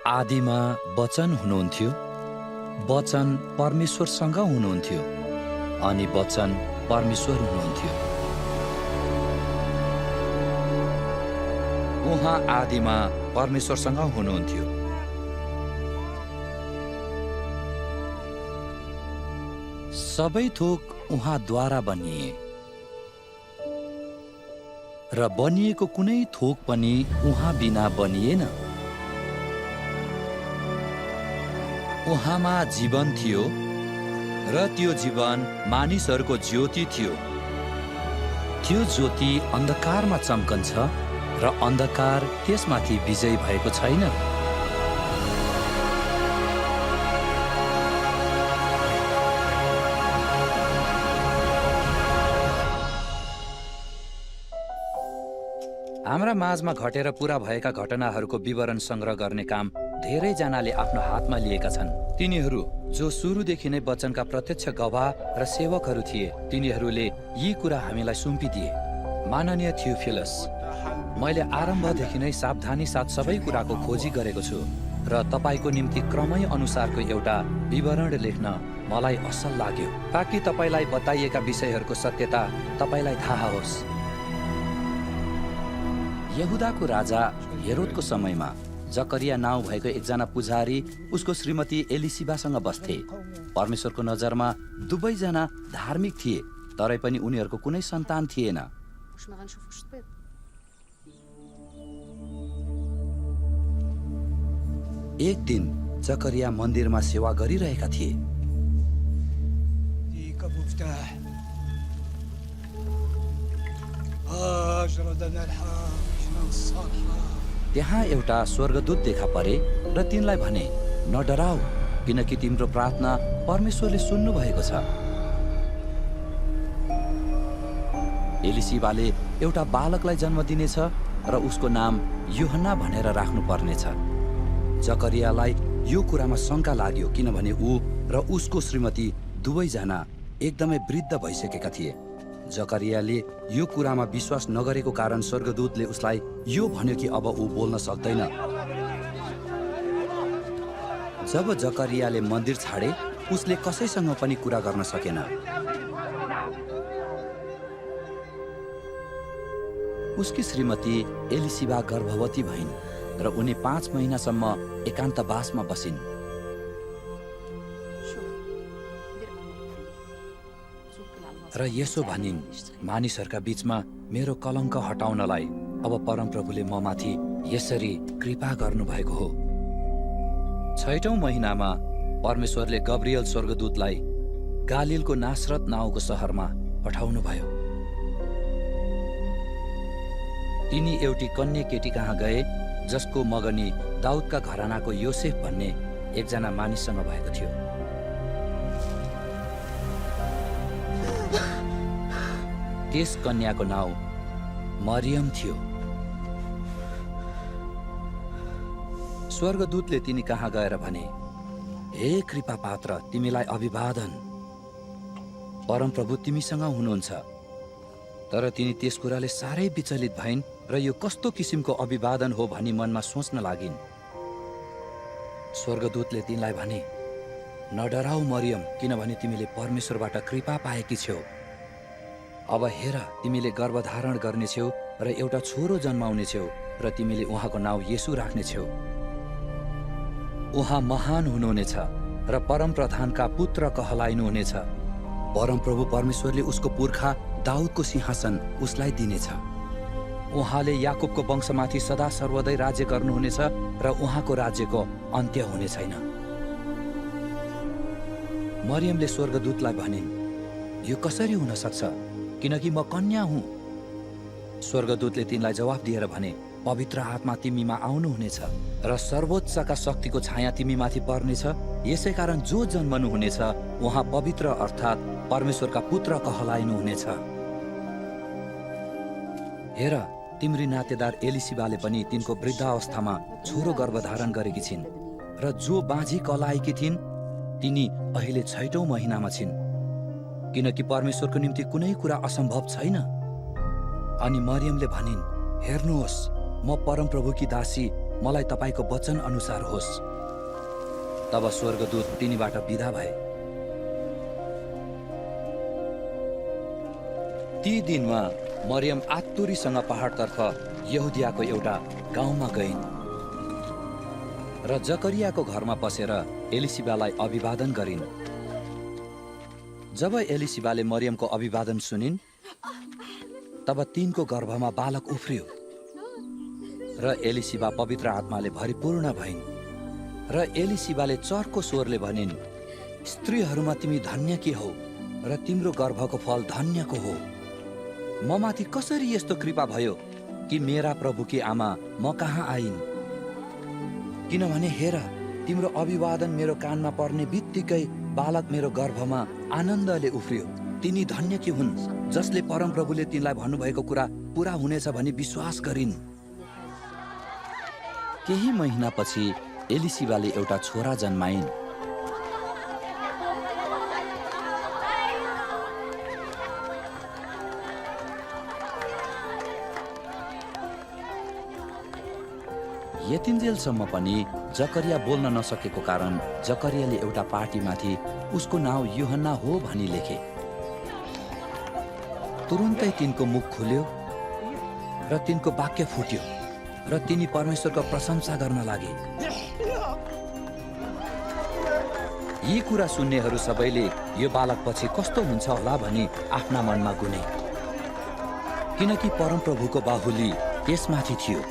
आदिमा वचन हुनुहुन्थ्यो, वचन परमेश्वरसँग हुनुहुन्थ्यो अनि वचन परमेश्वर हुनुहुन्थ्यो। उहाँ आदिमा परमेश्वरसँग हुनुहुन्थ्यो। सबै थोक उहाँद्वारा बनिए र बनिएको कुनै थोक पनि उहाँ बिना बनिएन। उहाँमा जीवन थियो र त्यो जीवन मानिसहरूको ज्योति थियो। त्यो ज्योति अन्धकारमा चम्कन्छ र अन्धकार त्यसमाथि विजयी भएको छैन। हाम्रा माझमा घटेर पूरा भएका घटनाहरूको विवरण संग्रह गर्ने काम धेरैजनाले आफ्नो हातमा लिएका छन्। तिनीहरू जो सुरुदेखि नै वचनका प्रत्यक्ष गवाह र सेवकहरू थिए, तिनीहरूले यी कुरा हामीलाई सुम्पिदिए। माननीय थियोफिलस, मैले आरम्भदेखि नै सावधानी साथ सबै कुराको खोजी गरेको छु र तपाईँको निम्ति क्रमै अनुसारको एउटा विवरण लेख्न मलाई असल लाग्यो, ताकि तपाईँलाई बताइएका विषयहरूको सत्यता तपाईँलाई थाहा होस्। यहुदाको राजा हेरोदको समयमा जकरिया नाउँ भएको एकजना पुजारी उसको श्रीमती एलिसिबासँग बस्थे। परमेश्वरको नजरमा दुवैजना धार्मिक थिए, तरै पनि उनीहरूको कुनै सन्तान थिएन। एक दिन जकरिया मन्दिरमा सेवा गरिरहेका थिए। त्यहाँ एउटा स्वर्गदूत देखा परे र तिनलाई भने, नडराऊ, किनकि तिम्रो प्रार्थना परमेश्वरले सुन्नु भएको छ। एलिसिबाले एउटा बालकलाई जन्म दिनेछ र उसको नाम यूहन्ना भनेर राख्नु पर्नेछ। जकरियालाई यो कुरामा शङ्का लाग्यो, किनभने ऊ र उसको श्रीमती दुवैजना एकदमै वृद्ध भइसकेका थिए। जकरियाले यो कुरामा विश्वास नगरेको कारण स्वर्गदूतले उसलाई यो भन्यो कि अब ऊ बोल्न सक्दैन। जब जकरियाले मन्दिर छाडे, उसले कसैसँग पनि कुरा गर्न सकेन। उसकी श्रीमती एलिसिबा गर्भवती भइन् र उनी 5 महिनासम्म एकान्तवासमा बसिन्। र यसो भनिन्, मानिसहरूका बीचमा मेरो कलङ्क हटाउनलाई अब परमप्रभुले ममाथि यसरी कृपा गर्नुभएको हो। 6औं महिनामा परमेश्वरले गब्रिएल स्वर्गदूतलाई गालिलको नासरत नाउँको सहरमा पठाउनुभयो। तिनी एउटी कन्या केटी कहाँ गए जसको मगनी दाउदका घरानाको योसेफ भन्ने एकजना मानिससँग भएको थियो। त्यस कन्याको नाउँ मरियम थियो। स्वर्गदूतले तिनी कहाँ गएर भने, हे कृपा पात्र, तिमीलाई अभिवादन, परमप्रभु तिमीसँग हुनुहुन्छ। तर तिनी त्यस कुराले साह्रै विचलित भइन् र यो कस्तो किसिमको अभिवादन हो भनी मनमा सोच्न लागिन्। स्वर्गदूतले तिनलाई भने, नडराऊ मरियम, किनभने तिमीले परमेश्वरबाट कृपा पाएकी छेउ। अब हेर, तिमीले गर्भधारण गर्नेछौ र एउटा छोरो जन्माउनेछौ र तिमीले उहाँको नाउँ येशू राख्नेछौ। उहाँ महान हुनुहुनेछ र परमप्रधानका पुत्र कहलाइनुहुनेछ। परमप्रभु परमेश्वरले उसको पुर्खा दाउदको सिंहासन उसलाई दिनेछ। उहाँले याकुबको वंशमाथि सदा सर्वदै राज्य गर्नुहुनेछ र उहाँको राज्यको अन्त्य हुने छैन। मरियमले स्वर्गदूतलाई भनिन्, यो कसरी हुन सक्छ, किनकि म कन्या हुँ। स्वर्गदूतले तिनलाई जवाफ दिएर भने, पवित्र आत्मा तिमीमा आउनुहुनेछ र सर्वोच्चका शक्तिको छाया तिमीमाथि पर्नेछ। यसै कारण जो जन्मनु हुनेछ उहाँ पवित्र अर्थात् परमेश्वरका पुत्र कहलाइनुहुनेछ। हेर, तिम्री नातेदार एलिसिबाले पनि तिनको वृद्धावस्थामा छोरो गर्भधारण गरेकी छिन् र जो बाँझी कलाएकी थिइन् तिनी अहिले 6औं महिनामा छिन्, किनकि परमेश्वरको निम्ति कुनै कुरा असम्भव छैन। अनि मरियमले भनिन्, हेर्नुहोस्, म परमप्रभुकी दासी, मलाई तपाईको वचन अनुसार होस्। तब स्वर्गदूत तिनीबाट बिदा भए। ती दिनमा मरियम आत्तुरीसँग पहाडतर्फ यहुदियाको एउटा गाउँमा गइन् र जकरियाको घरमा पसेर एलिसिबालाई अभिवादन गरिन्। जब एलिसिबाले मरियमको अभिवादन सुनिन्, तब तिनको गर्भमा बालक उफ्रियो र एलिसिबा पवित्र आत्माले भरिपूर्ण भइन्। र एलिसिबाले चर्को स्वरले भनिन्, स्त्रीहरूमा तिमी धन्य के हौ र तिम्रो गर्भको फल धन्यको हो। म माथि कसरी यस्तो कृपा भयो कि मेरा प्रभुकी आमा म कहाँ आइन्? किनभने हेर, तिम्रो अभिवादन मेरो कानमा पर्ने बित्तिकै बालक मेरो गर्भमा आनन्दले उफ्रियो। तिनी धन्य के हुन् जसले परमप्रभुले तिनलाई भन्नुभएको कुरा पूरा हुनेछ भनी विश्वास गरिन्। केही महिनापछि एलिसिबाले एउटा छोरा जन्माइन्। यतिन्जेलसम्म पनि जकरिया बोल्न नसकेको कारण जकरियाले एउटा पाटीमाथि उसको नाउँ यूहन्ना हो भनी लेखे। तुरुन्तै तिनको मुख खुल्यो र तिनको वाक्य फुट्यो र तिनी परमेश्वरको प्रशंसा गर्न लागे। यी कुरा सुन्नेहरू सबैले यो बालक पछि कस्तो हुन्छ होला भनी आफ्ना मनमा गुने, किनकि परमप्रभुको बाहुली यसमाथि थियो।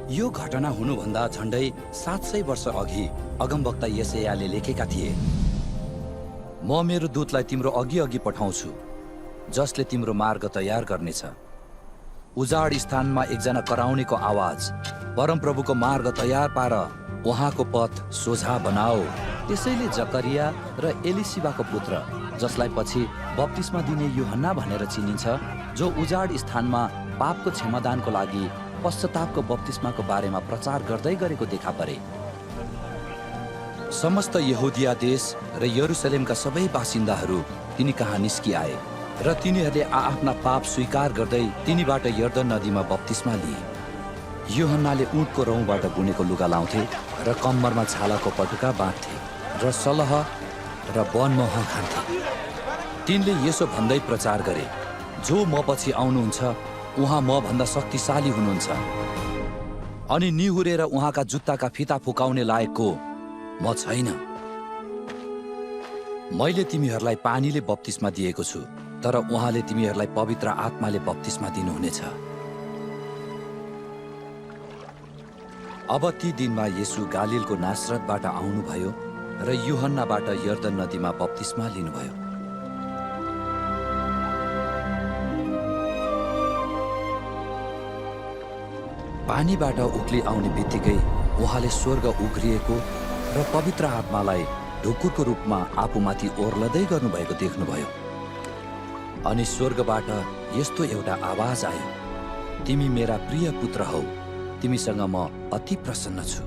यो घटना हुनुभन्दा झण्डै 700 वर्ष अघि अगमवक्ता यशायाले लेखेका थिए, म मेरो दूतलाई तिम्रो अघि अघि पठाउँछु, जसले तिम्रो मार्ग तयार गर्नेछ। उजाड स्थानमा एकजना कराउनेको आवाज, परमप्रभुको मार्ग तयार पार, उहाँको पथ सोझा बनाओ। त्यसैले जकरिया र एलिसिबाको पुत्र, जसलाई पछि बप्तिस्मा दिने यूहन्ना भनेर चिनिन्छ, जो उजाड स्थानमा पापको क्षमादानको लागि पश्चातापको बप्तिस्माको बारेमा प्रचार गर्दै गरेको देखा परे। समस्त यहुदिया देश र यरुसलेमका सबै बासिन्दाहरू तिनी कहाँ निस्किआए र तिनीहरूले आफ्ना पाप स्वीकार गर्दै तिनीबाट यर्दन नदीमा बप्तिस्मा लिए। यूहन्नाले ऊँटको रौँबाट बुनेको लुगा लाउँथे र कम्मरमा छालाको पटुका बाँध्थे र सलह र वनमह खान्थे। तिनले यसो भन्दै प्रचार गरे, जो म पछि आउनुहुन्छ उहाँ म भन्दा शक्तिशाली हुनुहुन्छ, अनि निहुरेर उहाँका जुत्ताका फिता फुकाउने लायकको म छैन। मैले तिमीहरूलाई पानीले बप्तिस्मा दिएको छु, तर उहाँले तिमीहरूलाई पवित्र आत्माले बप्तिस्मा दिनुहुनेछ। अब ती दिनमा येशू गालिलको नासरतबाट आउनुभयो र यूहन्नाबाट यर्दन नदीमा बप्तिस्मा लिनुभयो। पानीबाट उक्ली आउने बित्तिकै उहाँले स्वर्ग उघ्रिएको र पवित्र आत्मालाई ढुकुरको रूपमा आफूमाथि ओर्लदै गर्नुभएको देख्नुभयो। अनि स्वर्गबाट यस्तो एउटा आवाज आयो, तिमी मेरा प्रिय पुत्र हौ, तिमीसँग म अति प्रसन्न छु।